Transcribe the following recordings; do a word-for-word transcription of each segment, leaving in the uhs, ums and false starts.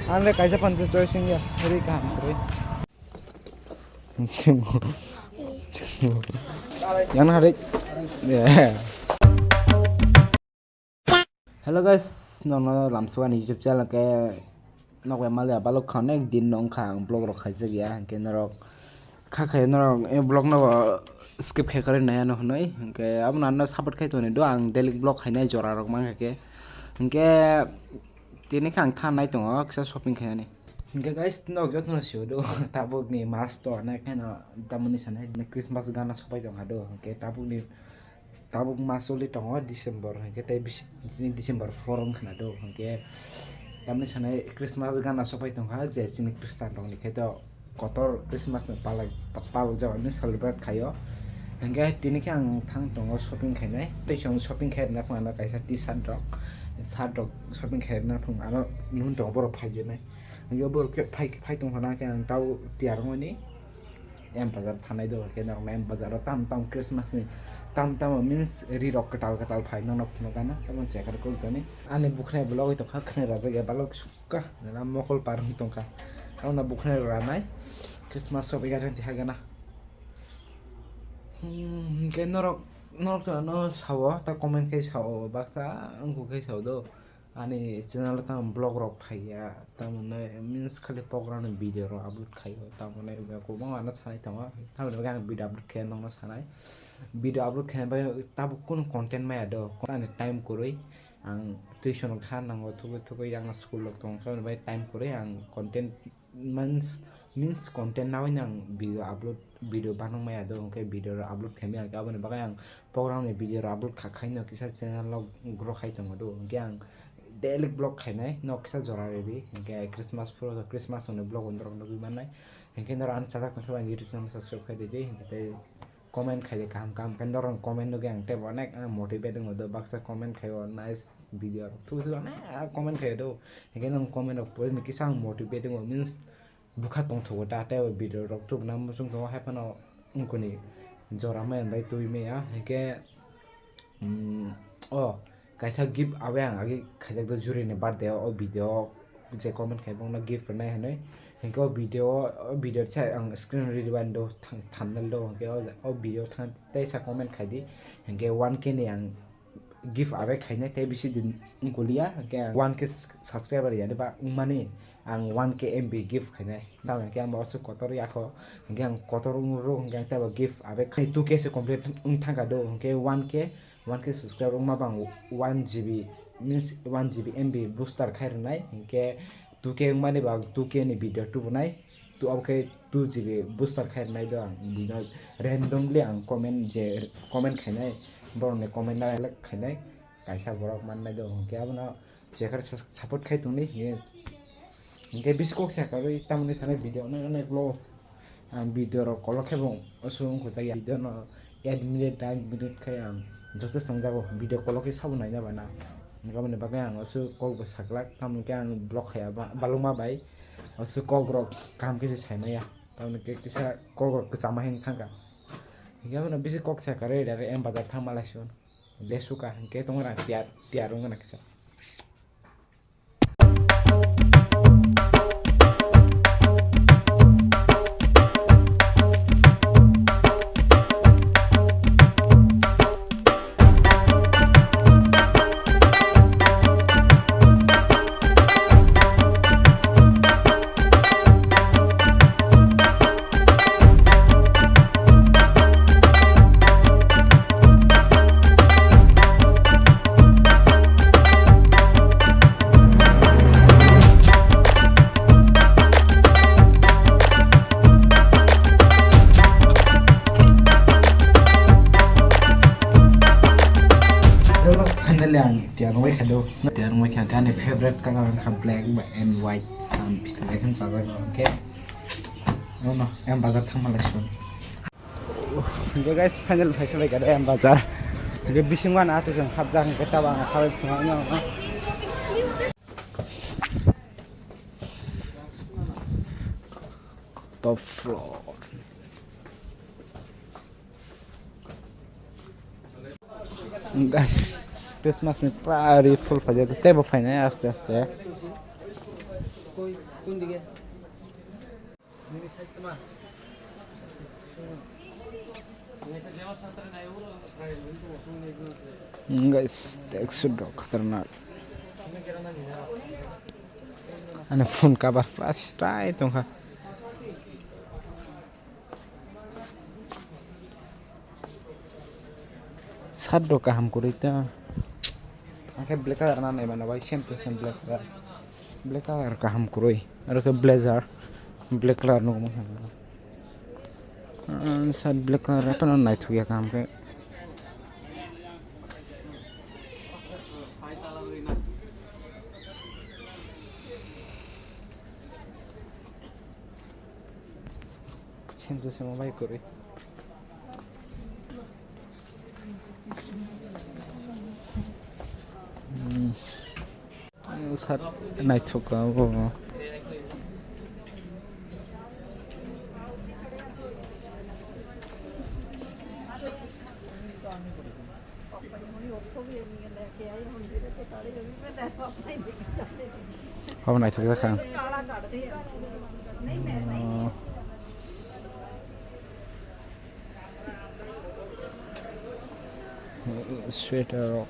Ang le kaisa phan choice wngya, ri kaham kwrwi. Yang hari. Hello guys, nono lamsuani YouTube channel ke nok bai mali abalok kha onek din no wngkha ang vlog rok khaijak ya, hingke norok kha khe norok e vlog no skip khai kwrwi nai ano hwnwi, hingke abono ano support khai tongni do ang daily vlog khainai jora rok mankha khe, hingke tini khe ang thanai tongo kisa shopping khainani. Hingke guys, nok jotono sio do tabuk ni mas to anai kheno tamoni sanai Christmas gana sopai tongkha do, hingke tabuk ni Tabuk mas choli tongo December, hingke tei bisi, tini December four wngkha na do, hingke tamni sanai Christmas gana sopai tongkha, je chini Christian rokni khe to kotor Christmas no palai, pa-, palok jagani celebrate khaio. Hingke tini khe ang thang tongo shopping khainai, tei chwng shopping khai rwna phung ano kaisa T-shirt rok, shirt rok shopping khai rwna phung ano nung tongo borok phaijenai. Hingke borok khe phai, phai tongkha na khe ang tau tiyar wngmani. M bazar thanai do, hingke norok M bazar o tam tam Christmas ni tam tam means ri rok kwtal kwtal phai nokno phunukgana, tamo chekhar kok jani. Ani bwkhwnai bo logoi tongkha, khwnai rajak ya balok sukha, nana mokol parwng tongkha. Tamoni bwkhwnai rok ranai Christmas sopai gana tihagana. Hmm, hingke norok, norok no sao, ta comment khai sao, baksa wngkuk khai sao do. Ani channel o tamo vlog rok phaiya, tamoni means khali program ni video rok upload khaio, tamoni kwbangma no sanai tongo, tamoni bagwi ang video upload khe nokno sanai, video upload khe bai tabuk kunu content maya do, ani time kwrwi ang tuition rok kha nango, thugwi thugwi ang school rok tongo, tamoni bai time kwrwi ang content Means, means content naui nang video upload, video banang maya do, hingke video rok upload khaimaya, hingke aboni bagwi ang program ni video rok upload kha khaino kisa channel o grow khai tongo do, hingke ang daily vlog khainai no kisa jora ridi, hingke Christmas phuru, Christmas ni vlog norok nugui mannai, hingke norok ani chajak tongkhe bo ani YouTube channel subscribe khai ridi, hingke tei Comment khaidi kaham kaham khe norokni comment nugui ang teibo onek ang motivate wngo do, baksa comment khaio nice video rok thugui thugui onek comment khaio do, hingke nwng comment rok porinai kisa ang motivate wngo means bwkha tongthogo da teibo video rok tubuna muchung tongo haiphano wngkuni jora maya bai twi maya hingke. Mm, o kaisa gift awai ang agi khaijak do juri ni birthday o, o video o je comment khai bongno gift rwnai hinwi. Hinkhe o video o, o video sa ang screen ready bai do thang-, thumbnail do hinkhe o, o video thang teisa comment khai di. Hinkhe one K ni ang gift awai khainai tei bisi din wngkulia hinkhe ang one K subscriber ya de ba wngmani. Ang one K M B gift khainai. Tamoni khe ang bo aswk kotor yakho. Hinkhe ang kotor wng rw hinkhe ang teibo gift abe khai two K se complete wng thangkha do. Hinkhe one K, one K subscriber wngma bang one G B means one G B M B booster khai rwnai. Hinkhe two K wngmani bo ang two K ni video tubunai. Tu abo khe two G B booster khai rwnai do ang. Bino randomly ang comment je comment khainai. Borokni comment na like khainai. Kaisa borok mannai do. Hinkhe abono Chekar sa-, support khai tongdi, ye. Hinkhe bisi kok sa karwi tamoni sanai video onek onek lo. Ang video rok kolok khe bo oso wngkho jaya. Video no eight minute, nine minute khai ang joto songjago. Video kolok khe sabo naina bana. Hinkhe aboni bagwi ang oso kok bo saklak, tamoni khe ang block khaya ba, balukma bai. Oso kok rok kaham khe se sai maya. Tamoni khe kisa kok rok kwchama heng thangkha. Hinkhe abono bisi kok sa karwi direct M bazar thangma lai sio. Lesuka hinkhe tongo rang tiyar, tiyar wngna kisa. Finally ang tiyar wngwi kha do. Tiyar wngwi kha khe ani favorite color wngkha black and white. Ang bisingo khe chajak rw khe. Ano M bazar thangma lai sio. Uff, hingke guys, final phaisa bai kha de M bazar. Hingke bisingo ano atwi chwng hapjak hingke tabo ang khabai phunukno. Top floor. Guys, Christmas ni pura ri full phaijak tei bo phainai aste aste. কোন, কোন দিকে? Hmm, guys, tracksuit rok khatarnak. Ani phone cover plus try tongkha. Shirt rok kaham kwrwi ta. Ang khe black colour na nai mano bai, same to same black colour. Black colour kaham kwrwi. Aro khe blazer black colour nukgo. Ah, shirt black colour phano naithok ya kaham khe. Same to same bai kwrwi. Hmm. Sat naithok ka bo. Habo naithok jak kha. Oh. Sweater rok.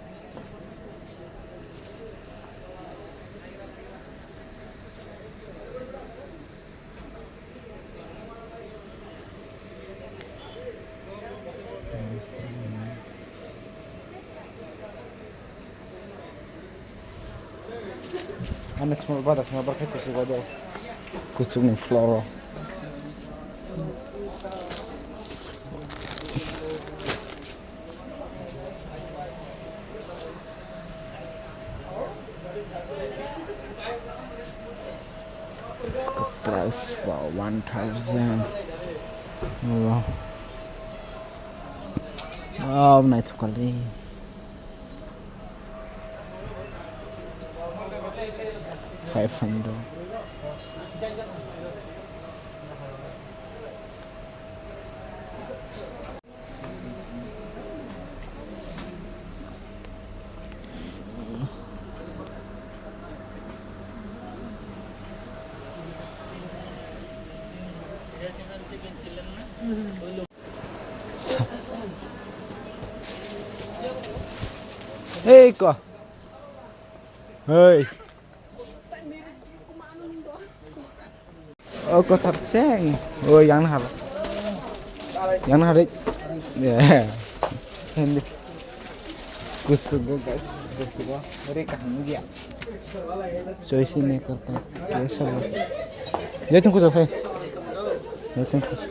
Ani small brother, small brother khe kuchuk o do. Kuchuk ni floor o. Price for one thousand. Wow. Wow, naithok kali. Five hundred. Hey, ko. Hey. O kothar cheng. O yang na hal. Yang na hal. Yeah. Hindi. Kusugo, guys, kusugo. Ori kaham ya. Choice ne karta. Kaisa ba. Jai tung kusu, hey. Jai tung kusu.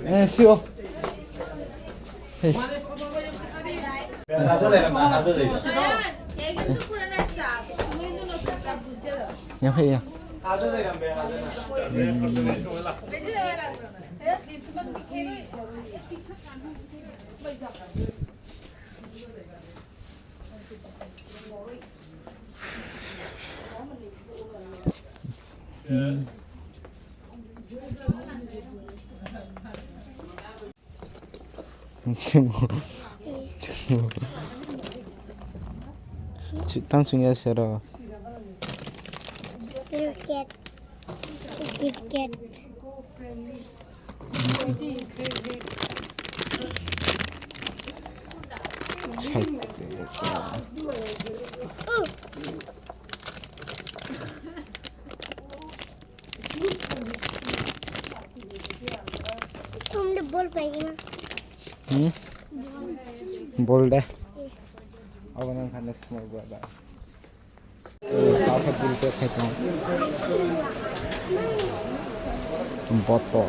Eh, sio. Hey. Yang hai ya. Hmm. Hmm. Tang chungya sero. Cricket. Cricket. Chai. Tumde bol paiyang. Hmm? Bol de. Abo nang khana small brother. Kau khe bol de khai tong. Botol.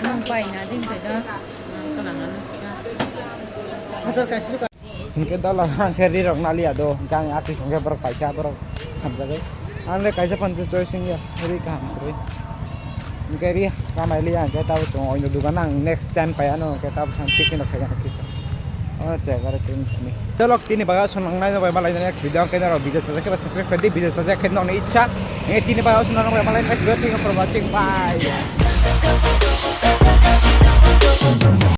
Nung pai na din pai da. Nang ka nang ano sika. Hazar kaisi ka. Hingke dala hingke ri rok nali ado. Hingke ang artist hingke borok paikha borok hamjagwi. Ang le kaisa pansa choice hingya ri kaham kwrwi. Hingke ri kamai liya hingke tabo chwng oino dugan ang next time pai ano hingke tabo thang tiffin rok khaina kisa. Acha, gare tini. Chalo, tini bagwi aswk nangnai, bai malai next video, ang khe norok video chajak khe subscribe khe di, video chajak khe nokni icha. Nge tini bagwi aswk nangnai, bai malai next video, thank you for watching, bye.